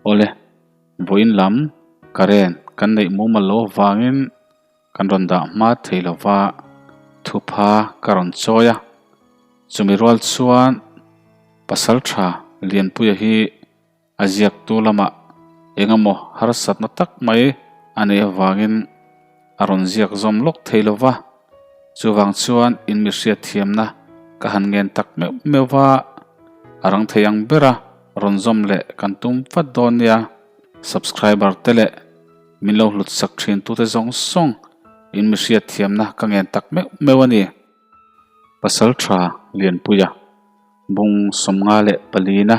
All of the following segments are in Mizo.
Awle, vawiin lam current kan neih mumal loh avangin kan rawn dah hma thei lova thupha ka rawn chawi a. Chumi rual chuan pasal tha Lianpuia hi a ziaktu lamah eng emaw harsatna tak mai a neih avangin a rawn ziak zawm lawk thei lova. Chuvang chuan in mi hriatthiamna ka han ngen tak meuh meuh va, a rang thei ang bera rawn zawm leh kan tum vat dawn nia. Subscriber te leh min lo hlut sak thin tute zawng zawng in mi hriatthiamna ka ngen tak meuh meuh a ni. Pasal tha Lianpuia bung 54 na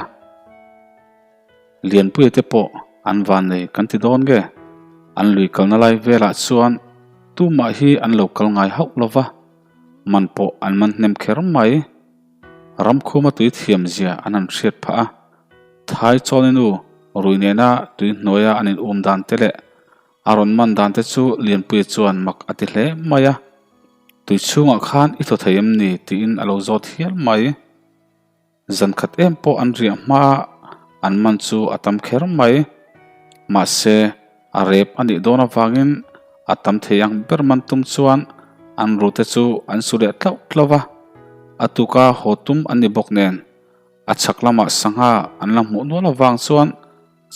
Lianpuia te pawh an van nei kan ti dawn nge? An lui kalna lai velah chuan tumah hi an lo kal ngai hauh lo va, man pawh an man hnem kher mai. Ramkhuma tui thiam zia an han hriat phah a, Thai chawlinu rui nena tui hnuaia an in um dan te leh a rawn man dan te chu Lianpuia chuan mak a ti hle mai a, Tui chhungah khan i thaw thei em ni? tiin a lo zawt hial mai. Zan khat em pawh an riah hma an man chu a tam kher mai. Mahse, a rep a nih dawn avangin a tam thei ang ber man tum chuan an rute chu an su leh tlauh tlauh a. A tuka haw tum an ni bawk nen, a chhak lamah sangha an la hmuh nual avang chuan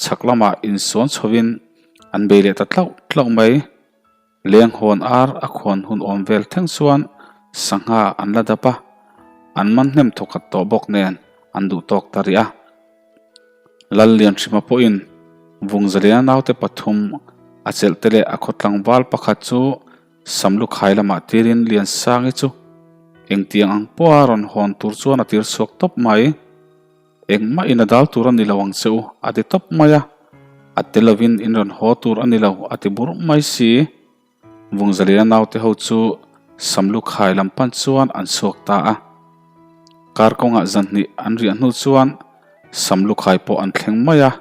chhak lamah insawn chhovin an bei leh ta tlauh tlauh mai. Leng hawn ar a khawn hun awm vel thleng chuan sangha an la dap a, an man hnem thawkhat tawh bawk nen an duh tawk ta rih a. Lal Lianhrima pawhin Vungzaliana naute pathum a chelh te leh a khaw tlangval pakhat chu Samlukhai lamah tirin Liansangi chu engtiang ang pawha rawn hawn tur chuan a tir chhuak tawp mai. Engmah in a dal tur a ni lo ang che u, a ti tawp mai a. A tel lovin in rawn haw tur a ni lo, a ti burh mai si. Vungzaliana naute ho chu Samlukhai lam pan chuan an chhuak ta a. Kar kawngah zanhnih an riah hnu chuan Samlukhai pawh an thleng mai a.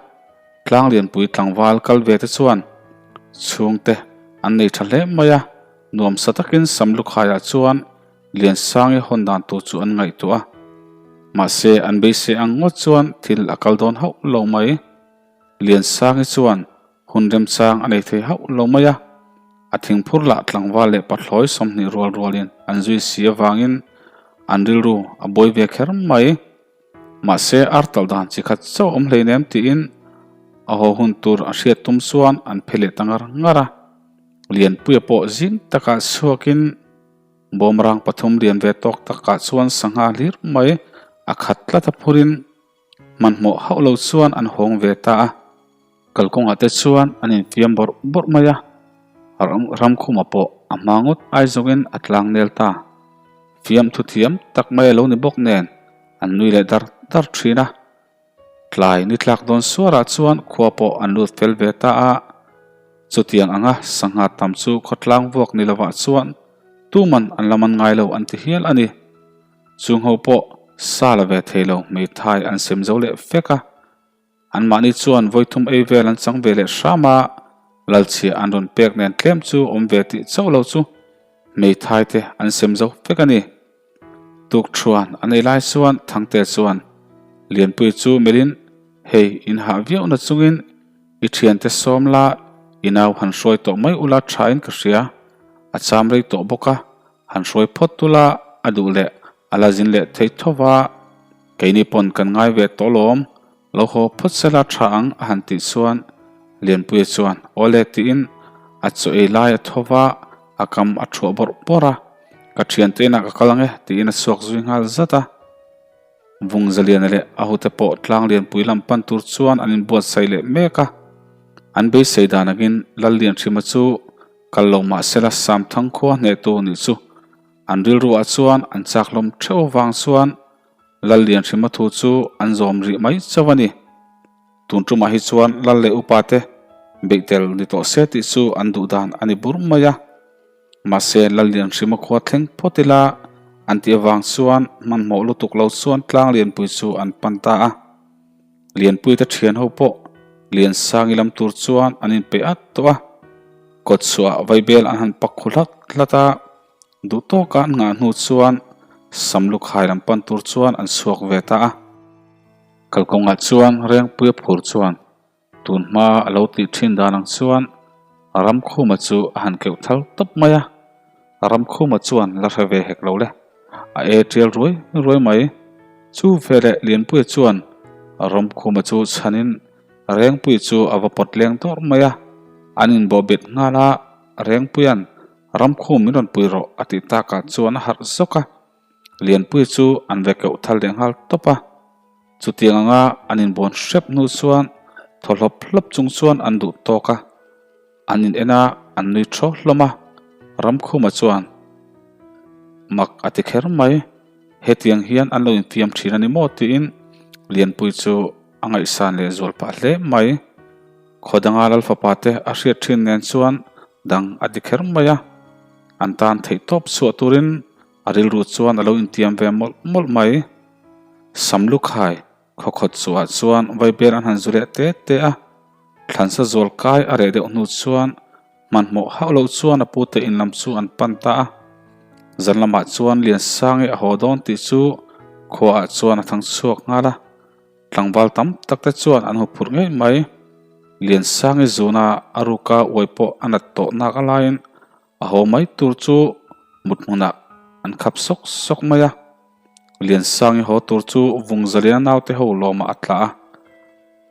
Tlanglianpui tlangval kal ve te chuan chhungte an nei tha hle mai a, nuamsa takin Samlukhaiah chuan Liansangi hawn dan tur chu an ngaihtuah a, mahse an beisei ang ngawt chuan thil a kal dawn hauh lo mai. Liansangi chuan hun remchang a nei thei hauh lo mai a, a thingphur lah tlangval leh pathlawi 20 rual rualin an zui si avangin an rilru a buai ve kher mai. Mahse ar talh dan chi khat chauh awm hleinem tiin a haw hun tur a hriat tum chuan an phe leh ta ngar ngar a. Lianpuia pawh zing takah chhuakin. Bawmrang pathum lian ve tawk takah chuan sangha hlir mai a khat tlat a phurin hmanhmawh hauh lo chuan an hawng ve ta a. Kalkawngah te chuan an infiam bawrh bawrh mai a, Ramkhuma pawh a hma ngawt ai zawngin a tlang nel ta. Fiamthu thiam tak mai a lo ni bawk nen an nui leh dar dar thin a. Tlai ni tlak dawn suarah chuan khua pawh an lut fel ve ta a, chutiang anga sangha tam chu khawtlang vuak ni lovah chuan tuman an la man ngai lo an ti hial a ni. Chung ho pawh sa la ve thei lo hmeithai an sem zo leh vek a, anmahni chuan vawithum ei vel an chang ve leh hram a, lalchhia an rawn pek nen tlem chu awm ve tih chauh lo chu hmeithai te an sem zo vek a ni. Tuk thuan an ei lai chuan Thangte chuan Lianpui chu melhin hei in hah viau na chungin i thiante sawm la i nau han hruai tawh mai ula thain ka hria, a cham rei tawh bawk a, han hruai phawt tula a duh leh a la zin leh thei tho va, keini pawn kan ngai ve tawh lawm, lo haw phawt sela tha ang a han tih chuan Lianpuia chuan awle tiin a chaw ei lai a tho va, a kam a thuah bawrh bawrh a, ka thiante inah ka kal ang e tiin a chhuak zui nghal zat a. Vungzaliana leh a hute pawh tlang Lianpui lam pan tur chuan an inbuatsaih leh mek a, an beisei dan angin Lallianhrima chu kal lo mahsela Samthang khua hnehtu nih chu an rilruah chuan an chak hlawm theuh avang chuan Lallianhrima thu chu an zawm rih mai chauh a ni. Tun tumah hi chuan Lal leh upa te beih tel ni tawh se tih chu an duh dan a ni bur mai a. Mahse Lallianhrima khua thleng phawt ila an tih avang chuan hmanhmawh lutuk lo chuan tlang Lianpui chu an pan ta a. Lianpui te thian ho pawh Liansangi lam tur chuan an inpeih at tawh a. Kawtchhuah vaibel an han pak khu hlat hlat a. Duh tawka an ngah hnu chuan Samlukhai lam pan tur chuan an chhuak ve ta a. Kalkawngah chuan Rengpuia phur chuan. Tun hma a lo tih thin dan ang chuan Ramkhuma chu a han keuh thal tawp mai a, Ramkhuma chuan la hre ve hek lo le, a e tial ruai ruai mai. Chu veleh Lianpuia chuan Ramkhuma chu chhanin Rengpui chu a va pawt leng dawrh mai a, an inbawhbet nghal a, Rengpuia'n Ramkhum min rawn pui rawh a tih takah chuan a harh zawk a, Lianpuia chu an ve keuh thal leh nghal tawp a. Chutiang anga an inbawn hrep hnu chuan thaw hlawp hlawp chung chuan an duh tawk a, an in en a, an nui thaw hlawm a. Ramkhuma chuan mak a ti kher mai, hetiang hian an lo infiam thin a ni maw tiin Lianpui chu a ngaihsan leh zual pah hle mai. Khaw danga Lalfapa te a hriat thin nen chuan dang a ti kher mai a, an tan theihtawp chhuah turin A rilru chuan a lo intiam ve mawlh mawlh mai. Samlukhai khawkhawt chhuah chuan vaibel an han zu leh te te a, thlansa zual kai a reh deuh hnu chuan hmanhmawh hauh loh chuan a pute in lam chu an pan ta a. Zan lamah chuan Liansangi a haw dawn tih chu khuaah chuan a thang chhuak nghal a, tlangval tam tak te chuan an hu phurh ngei mai. Liansangi zuna a ruka uai pawh a nat tawh nak alaiin A haw mai tur chu mut hmunah an khap sawk sawk mai a, Liansangi haw tur chu Vungzaliana naute ho lawmah a tla a.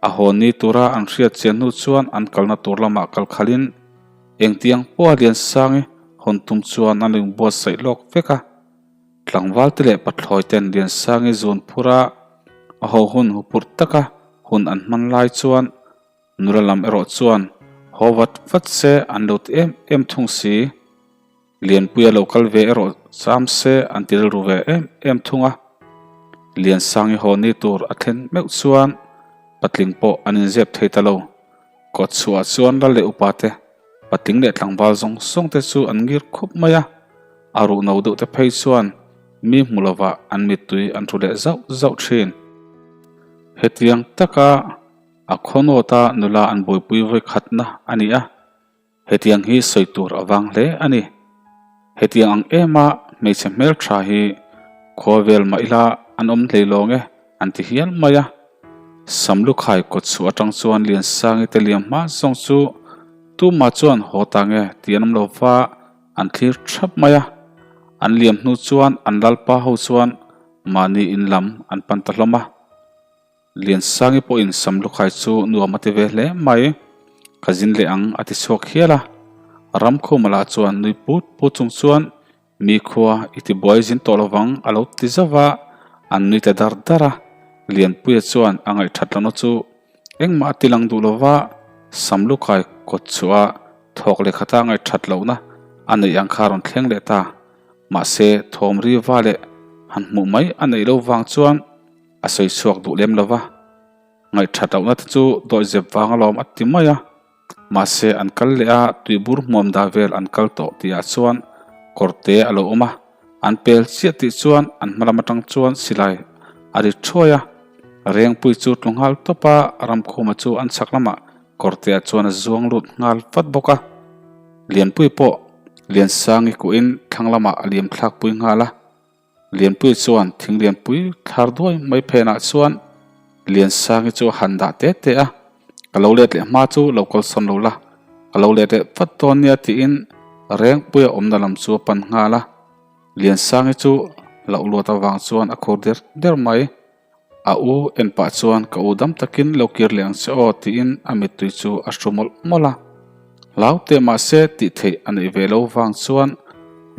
A haw ni tura an hriat chian hnu chuan an kalna tur lamah kal khalin engtiang pawha Liansangi hawn tum chuan an lo inbuatsaih lawk vek a. Tlangvalte leh pathlawi ten Liansangi zun phura a haw hun huphurh taka hun an hman lai chuan Nula lam erawh chuan haw vat vat se an lo ti em em thung si. Lianpuia lo kal ve erawh cham se an ti rilru ve em em thung a. Liansangi haw ni tur a thlen meuh chuan patling pawh an inzep thei ta lo. Kawtchhuah chuan lal leh upa te, patling leh tlangval zawng zawng te chu an ngir khup mai a. A ruh no deuh te phei chuan mi hmu lovah an mittui an thu leh zauh zauh thin. Hetiang taka. A khawnawta nula an buaipui vawi khatna a ni a, hetiang hi sawi tur a vang hle a ni. Hetiang ang ema hmeichhe hmeltha hi khua vel mah ila an awm hlei lawng e an ti hial mai a. Samlukhai kawtchhuah atang chuan Liansangi te liam hma zawng chu tumah chuan haw ta nge tih an awm lo va, an thlir thap mai a. An liam hnu chuan an lalpa ho chuan mahni in lam an pan ta hlawm a. Liansangi pawhin Samlukhai chu nuam a ti ve hle mai, ka zin leh ang a ti chhuak hial a. Ramkhuma lah chuan nui put put chung chuan mi khua i ti buai zin tawh lovang a lo ti zauh a, an nui ta dar dar a. Lianpuia chuan a ngaihthat lohna chu engmah a ti lang duh lova, Samlukhai kawt chhuah a thawk leh khata ngaihthat lohna a neih ang kha a rawn thleng leh ta. Mahse thawm ri va leh han hmuh mai a neih lo vang chuan A sawi chhuak duh lem lo va, ngaihthat lohna te chu dawihzep vang alawm a ti mai a. Mahse an kal leh a, tuibur hmuam dah vel an kal tawh tihah chuan kawrte a lo awm a, an pel chiah tih chuan an hma lam atang chuan silai a ri thuai a. Rengpui chu tlu nghal tawp a, Ramkhuma chu an chhak lamah kawrteah chuan a zuang lut nghal vat bawk a. Lianpui pawh Liansangi kuhin thlang lamah a liam thlakpui nghal a. Lianpui chuan thing lianpui thlar duai mai phenah chuan Liansangi chu a han dah te te a, Ka lo let leh hma chu lo kalsawn lo la, ka lo let leh vat dawn nia tiin Rengpuia awmna lam chu a pan nghal a. Liansangi chu hlauh luat avang chuan a khur der der mai. A u en pah chuan ka u dam takin lo kir leh ang che aw tiin a mittui chu a hru mawlh mawlh a. Hlau teh mahse tih theih a neih ve lo vang chuan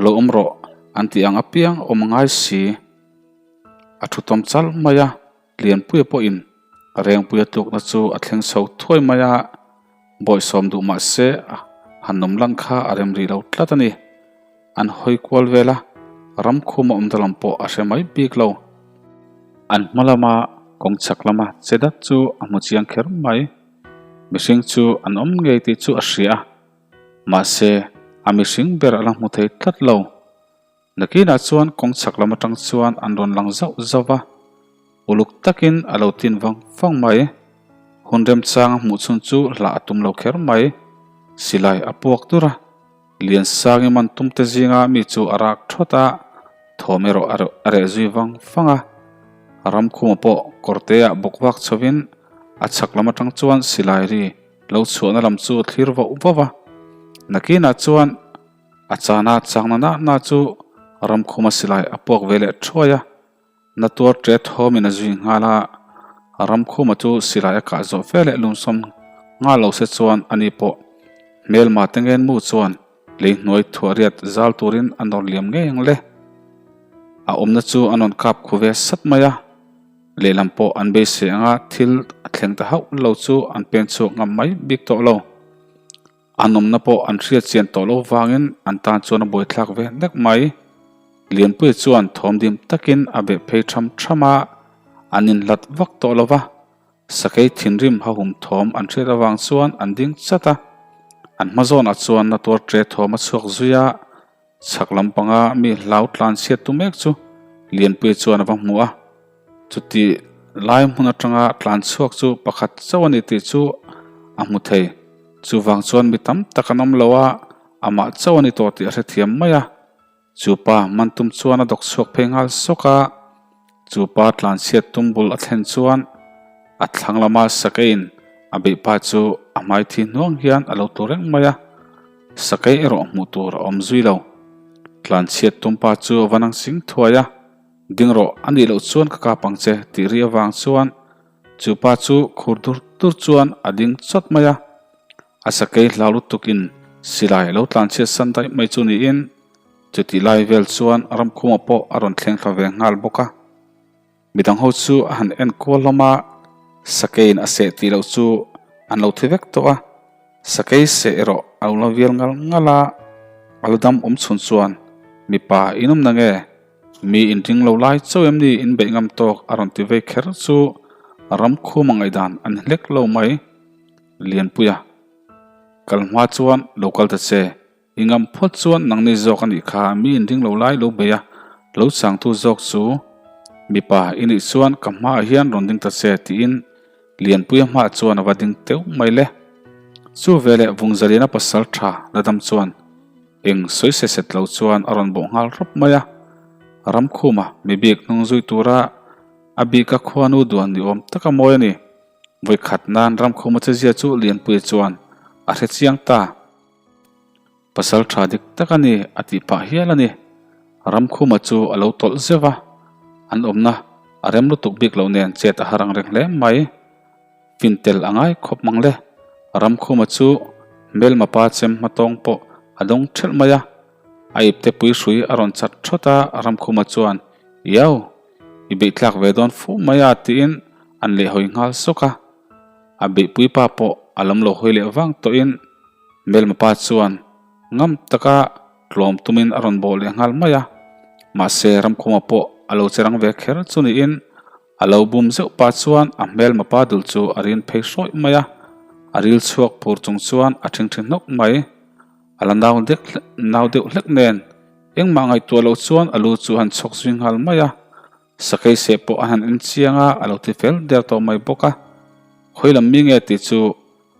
lo awm rawh an tih ang apiang awm a ngai si. A thu tawm chal mai a, Lianpuia pawhin Rengpuia tlukna chu a thleng chho thuai mai a, bawihsawm duh mahse han awm lan kha a rem rih lo tlat a ni. An hawi kual vel a, ram khuma awm dalam pawh a hre mai bik lo. An hma lama kawng chhak lama che dat chu a hmu chiang kher mai. Mihring chu an awm ngei tih chu a hria a, mahse a mihring ber a la hmu thei tlat lo. Nakinah chuan kawng chhak lam atang chuan an rawn lang zauh zauh va, uluk takin a lo tin vang vang mai. Hun remchang a hmuh chhun chu hlah a tum lo kher mai. Silai a puak dur a. Liansangi man tumte zinga mi chu a rak thawt a, thawm erawh a reh zui vang vang a. Ramkhuma pawh kawrteah bawk vak chhovin A chhak lam atang chuan silai ri lo chhuahna lam chu a thlir vauh vauh a. Nakinah chuan a chana changna na na chu Ramkhuma silai a puak ve leh thuai a. Na tuar ṭe thawmin a zui nghal a, Ramkhuma chu silai a kah zawh fe leh lungsawm nghal lo se chuan ani pawh hmelma te ngen mu chuan lei hnuai thuah riat zal turin a nawr liam ngei ang le. A awmna chu a nawn kap khu ve sat mai a, lehlam pawh an beisei anga thil a thleng ta hauh lo chu an pen chhuak ngam mai bik tawh lo. An awmna pawh an hriat chian tawh loh vangin an tan chuan a buaithlak ve nek mai. Lianpuia chuan thawmdim takin a beh phei tham tham a, an inhlat vak tawh lo va. Sakei thinrim hahum thawm an hriat avang chuan an ding chat a, an hma zawnah chuan na tuar ṭe thawm a chhuak zui a. Chhak lampanga mi hlau tlan chhiat tu mek chu Lianpuia chuan a va hmu a, chuti lai hmun atanga tlan chhuak chu pakhat chauh a ni tih chu a hmu thei. Chuvang chuan mi tam tak an awm lo a, amah chauh a ni tawh tih a hrethiam mai a. Chu pa man tum chuan a dawk chhuak phei nghal sawk a, chu pa tlan chhiat tum bul a thlen chuan a thlang lama sakeiin a beih pa chu a hmai thi hnuang hian a lo tlu reng mai a. Sakei erawh hmuh tur a awm zui lo. Tlanchhiat tumpa chu a va nang sing thuai a, Ding rawh, a nih loh chuan ka kap ang che tih ri avang chuan chu pa chu khur dur dur chuan a ding chawt mai a. A sakei hlau lutukin silai lo tlanchhiat san daih mai chu niin chutih lai vel chuan Ramkhuma pawh a rawn thleng thla ve nghal bawk a. Midang ho chu a han en kual hlawm a, sakeiin a seh tih loh chu an lo thi vek tawh a, sakei seh erawh a lo la vial ngal ngal a, a la dam awm chhun chuan mipa in awm na nge, mi inring lo lai chauh em ni in beih ngam tawk a rawn ti vei kher chu Ramkhuma ngaihdan a ni hlek lo mai. Lianpuia kal hma chuan lo kal ta che. I ngam phawt chuan nangni zawk a nih kha mi inring lo lai lo bei a, lo changtu zawk chu mipa i nih chuan ka hmaah hian rawn ding ta che tiin Lianpuia hmaah chuan a va ding teuh mai le. Chu veleh Vungzaliana pasal tha la dam chuan eng sawi se set lo chuan a rawn bawh nghal rawp mai a, Ramkhuma mi bik hnung zui tura a bika khuanu duan ni awm taka mawi a ni. Vawikhat nan Ramkhuma chezia chu Lianpuia chuan a hre chiang ta. Pasal tha dik tak a ni a tih pah hial a ni. Ramkhuma chu a lo tawlh zeuh a, an awmna a rem lutuk bik loh nen chet a har ang reng hle mai. Fin tel a ngai khawp mang le. Ramkhuma chu hmelma pa chem hmatawng pawh a dawng thelh mai a, a ipte pui hrui a rawn chat thawt a, Ramkhuma chuan, Iau, i beihtlak ve dawn fu mai a tiin an lehhawi nghal sawk a. A beihpui pa pawh a lam lo hawi leh vang tawhin Hmelma pa chuan ngam taka tlawm tumin a rawn bawh leh nghal mai a. Mahse Ramkhuma pawh a lo che rang ve kher chu niin a lo bum zeuh pa chuan a hmelma pa dul chu a rin phei hrawih mai a. A ril chhuak phur chung chuan a thingthi hnawk mai. A la nau dek nau deuh hlek nen engmah ngaihtuah loh chuan a lu chu a han chhawk zui nghal mai a. Sakei seh pawh a han en chiang a, a lo ti fel der tawh mai bawk a. Khawi lam mi nge tih chu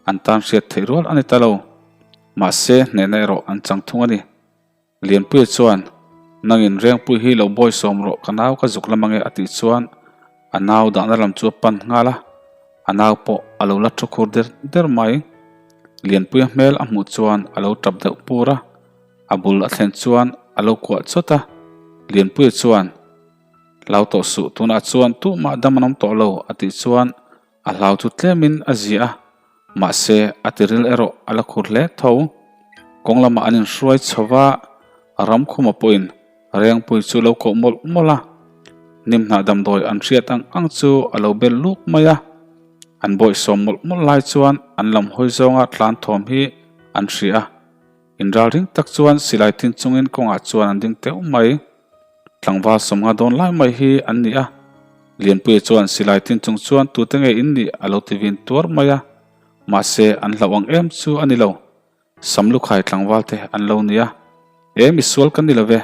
an tan hriat theih rual a ni ta lo. Mahse, hnehna erawh an chang thung a ni. Lianpuia chuan, Nangin Rengpui hi lo bawi sawm rawh, ka nau ka zuk lam ange a tih chuan a nau dahna lam chu a pan nghal a, a nau pawh a lo la thu khur der der mai. Lianpuia hmel a hmuh chuan a lo tap deuh pur a, a bul a thlen chuan a lo kuah chawt a, Lianpuia chuan, Hlau tawh suh, tunah chuan tuhmah dam an awm tawh lo, a tih chuan a hlau chu tlemin a zia a, mahse a tiril erawh a la khur hle tho. Kawng lamah an inhruai chho va, Ramkhuma pawhin Rengpui chu lo koh mawlh mawlh a, hnimhnah damdawi an hriat ang ang chu a lo bel luk mai a. An bawihsawm mawlh mawlh lai chuan an lam hawi zawnga tlan thawm hi an hria a, inralring tak chuan silai tin chungin kawngah chuan an ding teuh mai. Tlangval sawmnga dawn lai mai hi an ni a, Lianpuia chuan silai tin chung chuan tute nge in nih a lo ti vin tuar mai a, mahse an hlauh ang em chu a ni lo. Samlukhai tlangval te an lo ni a, E misual kan ni lo ve,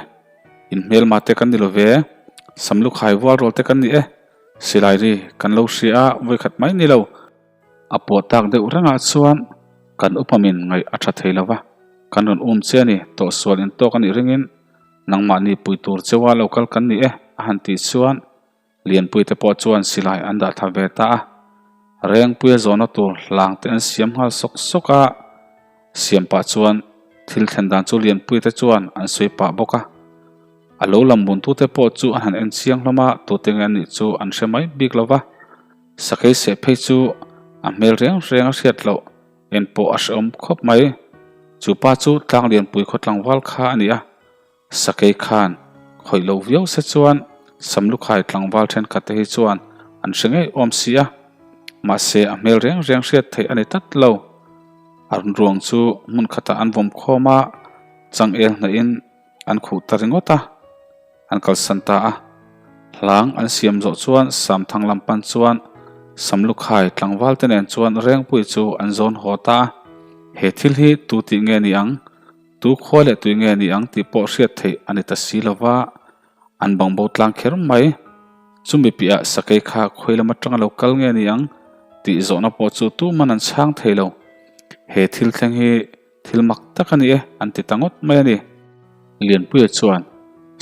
in hmelma te kan ni lo ve, Samlukhai vualrawl te kan ni e, silai ri kan lo hria a, vawikhat mai ni lo. A puah tak deuh rengah chuan kan upamin ngaih a tha thei lo va, kan rawn um che a ni, tawhsual intawk a nih ringin Nangmahni pui tur cheua lo kal kan ni e, a han tih chuan Lianpuite pawh chuan silai an dah tha ve ta a. Rengpuia zawhna tur hlang te an siam nghal sawk sawk a, siam pah chuan thil thlen dan chu Lianpuia te chuan an sawi pah bawk a. A lo lam buntute pawh chu an han en chiang hlawm a, tute nge an nih chu an hre mai bik lo va. Sakei seh phei chu a hmel reng reng a hriat loh en pawh a hrehawm khawp mai. Chu pa chu tlang lianpui khaw tlangval kha a ni a, sakei khan khawih lo viau se chuan Samlukhai tlangval thenkhat te hi chuan an hre ngei awm si a, mahse a hmel reng reng hriat theih a ni tlat lo. A ruang chu hmun khatah an vawm khawm a, changel hnahin an khuh ta ringawt a. An kalsan ta a. Hlang an siam zawh chuan Samthang lam pan chuan Samlukhai tlangval te nen chuan Rengpui chu an zawn haw ta a. He thil hi tu tih nge ni ang, tu khua leh tui nge ni ang tih pawh hriat theih a ni ta si lo va, an bang bo tlang kher mai. Chumi piahah sakei kha khawi lam atanga lo kal nge ni ang tih zawhna pawh chu tuman an chhang thei lo. He thil thleng hi Thil mak tak a ni e, an ti ta ngawt mai a ni. Lianpuia chuan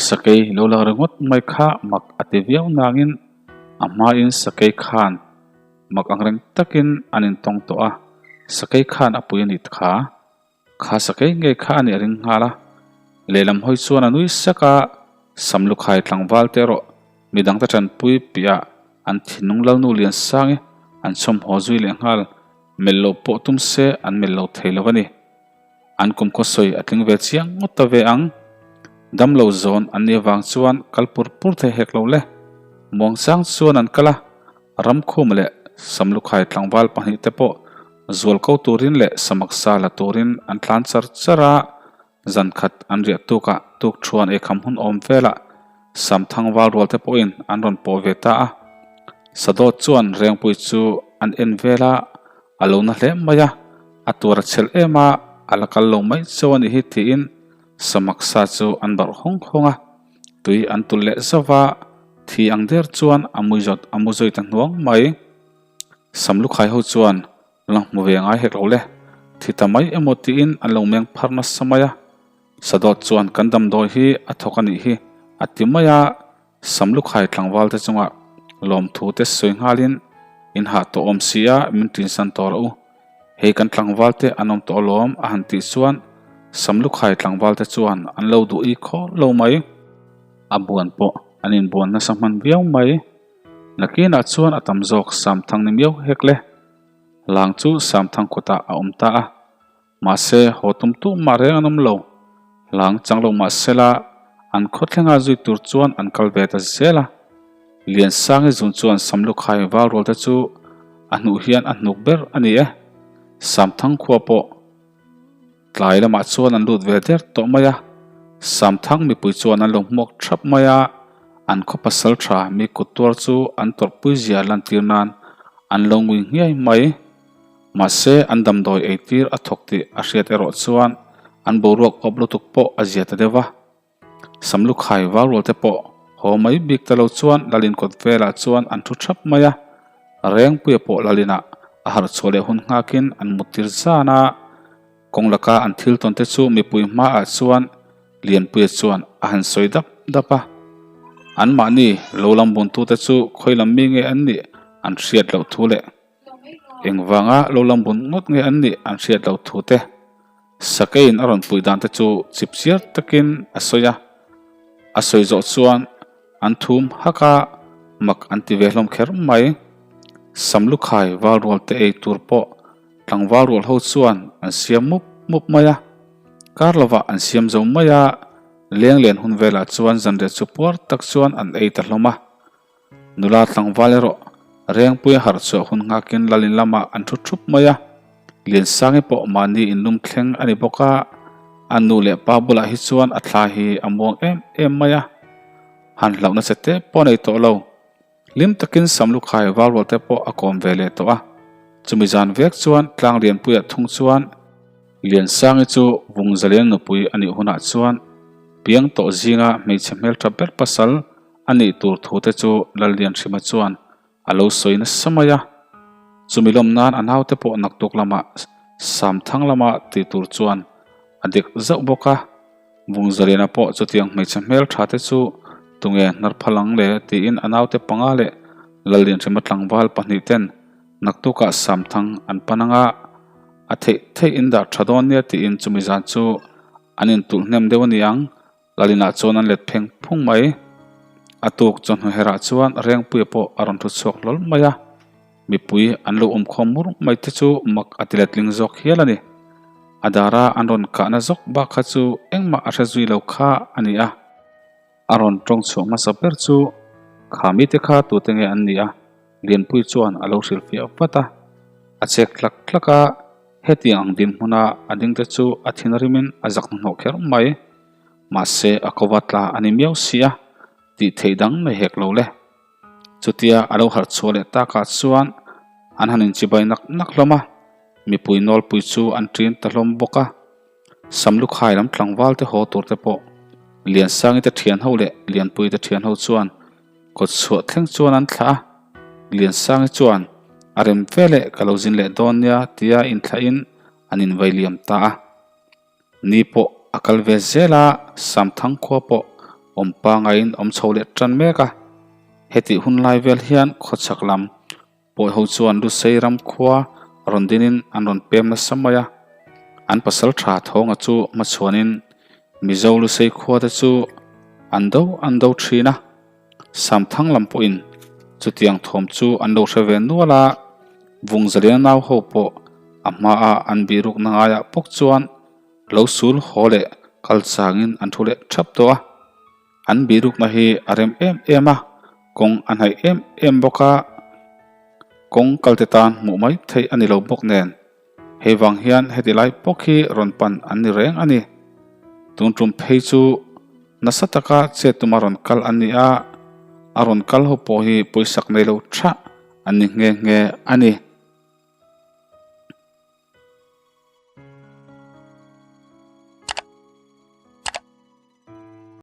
sakei lo lang ringawt mai kha mak a ti viau nangin a hmain sakei khan mak angreng takin an intawng tawh a, sakei khan a pui a ni kha. Kha sakei ngei kha a nih a ring nghal a. Lehlam hawi chuan a nui sak a, Samlukhai tlangval te erawh midangte tanpui piah an thinlung lalnu Liansangi an chhawmhaw zui leh nghal. Melh loh pawh tum se an melh lo thei lo a ni. An kumkhaw sawi a tling ve chiang ngawt ta ve ang. Damlo zawn an nih avang chuan kal pur pur thei hek lo le. Muangchang chuan an kal a, Ramkhum leh Samlukhai tlangval pahnihte pawh zual ko turin leh samaksa la turin an tlan char char a, zan khat an riah tukah tuk thuan eikham hun awm velah Samthang val rual te pawhin an rawn pawh ve ta a. Sadawt chuan Rengpui chu an en vel a, a lo na hle mai a, a tuar a chhelh em a, a la kal lo mai chauh a nih hi tiin Samaksa chu an barh hawng hawng a. Tui an tulh leh zauh va, thi ang der chuan a mui zawt a mu zui ta hnuang mai. Samlukhai ho chuan La hmu ve ngai hek lo le, thi ta mai emaw tiin an lo meng phar nasa mai a. Sadawt chuan kan damdawi hi a thawk a nih hi a ti mai a, Samlukhai tlangval te chungah lawmthu te sawi nghalin in hah tawh awm si a min tinsan tawh rawh u, hei kan tlangval te an awm tawh alawm a han tih chuan Samlukhai tlangval te chuan an lo duh i khaw lo mai. A buan pawh an inbuan nasa hman viau mai. Nakinah chuan a tam zawk Samthang ni miau hek le. Lang chu Samthang kutah a awm ta a, mahse haw tum tuh mah reng an awm lo. Lang chang lo mah sela an khawthlenga zui tur chuan an kal ve ta zel a. Liansangi zun chuan Samlukhai val rual te chu a hnuh hian a hnuk ber a ni e. Samthang khua pawh Tlai lamah chuan an lut ve der tawh mai a, Samthang mipui chuan an lo hmuak thap mai a, an khaw pasal tha mi kut tuar chu an tawrhpui zia lantir nan an lo ngui nghiai mai. Mahse an damdawi eitir a thawk tih a hriat erawh chuan an boruak awp lutuk pawh a zia ta deuh a. Samlukhai val rual te pawh haw mai bik ta lo chuan Lalin kawt velah chuan an thu thap mai a, Rengpuia pawh Lalinah a harh chhuah leh hun nghakin an muttir zan a, kawng laka an thil tawn te chu mipui hmaah chuan Lianpuia chuan a han sawi dap dap a. Anmahni lo lam buntute chu khawi lam mi nge an nih an hriat loh thu leh Engvanga lo lam bun ngawt nge an nih an hriat loh thu te, Sakeiin a rawn puih dan te chu chip chiar takin a sawi a. A sawi zawh chuan an thum hak a, mak an ti ve hlawm kher mai. Samlukhai val rual te ei tur pawh tlangval rual ho chuan an siam mup mup mai a. Kar lovah an siam zo mai a, leng len hun velah chuan zanriah chu puar tak chuan an ei ta hlawm a. Nula tlangval erawh Rengpuia harh chhuah hun nghakin Lalin lamah an thu thup mai a, Liansangi pawh mahni inlum thleng a ni bawk a, a nu leh pa bulah hi chuan a thla hi a muang em em mai a, han hlauhna che te pawh a nei tawh lo. Hlim takin Samlukhai val rual te pawh a kawm ve leh tawh a, chumi zan vek chuan tlang Lianpuia thung chuan Liansangi chu Vungzalian nupui a nih hunah chuan piang tawh zinga hmeichhe hmeltha ber pasal A nih tur thu te chu Lallianhrima chuan a lo sawi nasa mai a, chumi lawm nan a naute pawh naktuk lamah Samthang lama ti tur chuan a dik zauh bawk a, Vungzaliana pawh chutiang hmeichhe hmel tha te chu tunge hnar phal ang le tiin a naute panga leh Lallianhrima tlangval pahnihten. Naktukah Samthang an pan anga a theih theih in dah tha dawn nia tiin chumi zan chu an intulh hnem deuh a ni ang. Lalinah chuan an let pheng phung mai. A tuk chawhnu herah chuan Rengpuia pawh a rawn thu chhuak hlawl mai a. Mipui an lo awmkhawm mur mai te chu mak a ti letling zawk hial a ni. A dara an rawn kahna zawk bak kha chu engmah a hre zui lo kha a ni a. A rawn tawng chhuah hmasa ber chu kha mite kha tute nge an ni a, Lianpui chuan a lo hrilhfiah vat a. A chek tlak tlak a, hetiang ang dinhmuna a dingte chu a thinrimin a zak hnuhnawh kher mai. Mahse a kova tla a ni miau si a, tih theih dang nei hek lo le. Chutia a lo harh chhuah leh takah chuan an han inchibai nak nak hlawm a, mipui nawlpui chu an ṭin ta hlawm bawk a. Samlukhai lam tlangval te haw tur te pawh Liansangi te thian ho leh Lianpui te thian ho chuan kawt chhuah thleng chuan an thlah a, Liansangi chuan a rem ve leh ka lo zin leh dawn nia tia inthlahin an invai liam ta a. Ni pawh a kal ve zel a, Samthang khua pawh awm pangaiin awm chho leh tan mek a. Hetih hun lai vel hian khawchhak lam Pawi ho chuan Lusei ram khua rawn dinin an rawn pem nasa mai a, an pasal tha thawnga chu hmachhuanin Mizo Lusei khua te chu an do an do thin a, Samthang lam pawhin chutiang thawm chu an lo hre ve nual a, Vungzaliana nau ho pawh a hmaa an bihrukna ngaiah bawk chuan lo sul haw leh kal changin an thu leh thap tawh a. An bihrukna hi a rem em em a, kawng a hnaih em em bawk a, kawng kalte tan hmuh mai theih a ni lo bawk nen. Hei vang hian heti lai pawk hi rawn pan an ni reng a ni. Tun tum phei chu nasa taka chet tuma rawn kal an ni a, a rawn kal ho pawh hi pawisak nei lo thah an ni nghe nghe a ni.